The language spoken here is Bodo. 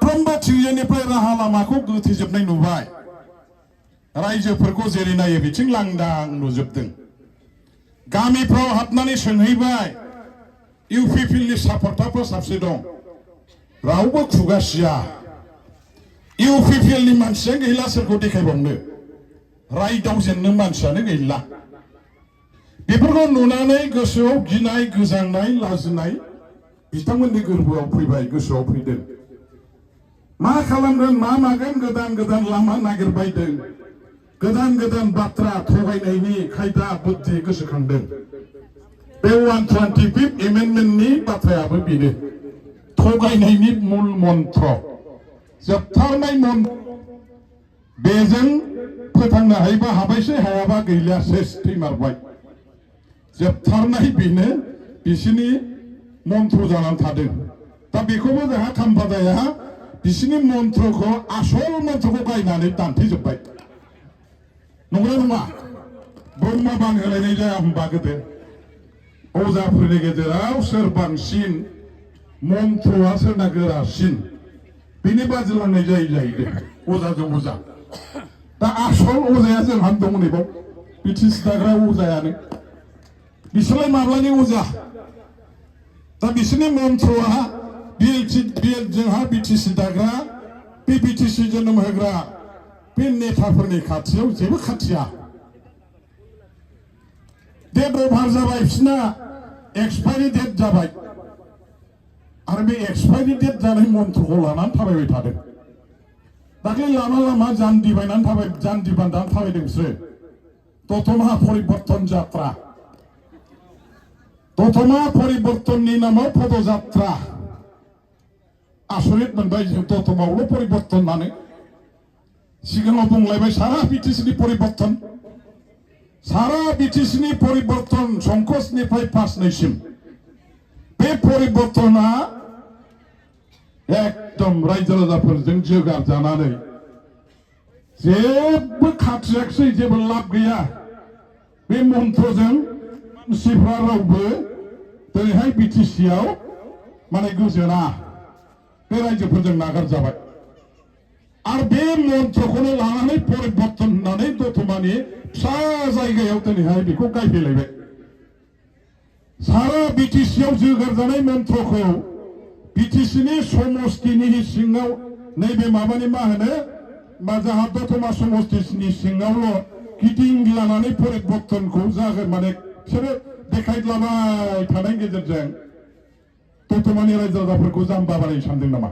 मोनफ्रोमबो थिंजायनिफ्राय राहा लामाखौ गोथेजोबनाय नुबाय रायजोफोरखौ जेरै नायो बिथिं लांदां नुजोबदों गामिफ्राव हाबनानै सोंहैबाय इउपिपिएलनि सापर्टारफोर साबसे दं रावबो खुगासिया इउपिपिएलनि मानसिया गैला सोरखौ देखायबावनो रायदावजेननो मानसियानो गैला बेफोरखौ नुनानै गोसोआव गिनाय गोजांनाय लाजिनाय बिथांमोननि गोरबोआव फैबाय गोसोआव फैदों मा खालामगोन मा मागोन गोदान गोदान लामा नागिरबायदों गोदान गोदान बाथ्रा थगायनायनि खायदा बुद्धि गोसोखांदों बे 125th एमेन्डमेन्टनि बाथ्रायाबो बेनो थगायनायनि मुल मन्त्र जोबथारनाय बेजों फोथांनो हायोबा हाबायसै हायाबा गैला सेस थैमारबाय जोबथारनाय बेनो बिसिनि मन्त्र जानानै थादों दा बेखौबो जोंहा खामबादाया बिसिनि मन्त्रखौ आसल मन्त्रखौ गायनानै दान्थेजोब्बाय नंगौना नङा बोरमा बां होलायनाय जाया होनबा गोदो अजाफोरनि गेजेराव सोर बांसिन मन्त्रआ सोरना गोरासिन बिनि बाजिलांनाय जाहैदों अजाजों अजा दा आसल अजाया जोंहा दं नैबाव बिटिसि दाग्रा अजायानो बिसोरलाय माब्लानि अजा दा बिसोरनि मन्त्रआ जोंहा बिटिसि दाग्रा बे बिटिसि जोनोम होग्रा बे नेताफोरनि खाथियाव जेबो खाथिया डेट अभार जाबाय बिसोरना एक्सपायरि डेट जाबाय आरो बे एक्सपायरि डेट जानाय मन्त्रखौ लानानै थाबायबाय थादों दाख्लै लामा लामा जान्दी बान्दानै थाबायदों बिसोरो दतमा परिबर्तन जात्रा दतमा परिबर्तननि नामाव पदयात्रा आसरित मोनबाय जों दतमायावल' परिबर्तन होननानै सिगाङाव बुंलायबाय सारा बिटिसिनि परिबर्तन सारा बिटिसिनि परिबर्तन संकसनिफ्राय पासनिसिम बे परिबर्तना एकदम रायजो राजाफोरजों जोगार जानानै जेबो खाथियाखसै जेबो लाब गैया बे मन्त्रजों मानसिफ्रा रावबो दिनैहाय बिटिसिआव माने गोजोना बे रायजोफोरजों नागारजाबाय आरो बे मन्त्रखौनो लानानै परिबर्तन होननानै दतमानि फिसा जायगायाव दिनैहाय बेखौ गायफैलायबाय सारा बिटिसिआव जोगार जानाय मन्त्रखौ बिटिसिनि समस्तिनि सिङाव नैबे माबानि मा होनो जाहा दतमा समस्तिनि सिङावल' गिदिंलानानै परिबर्तनखौ जागोन माने बिसोरो देखायलाबाय थानायनि गेजेरजों दतमानि रायजो राजाफोरखौ जाम्बा बानायनो सानदों नामा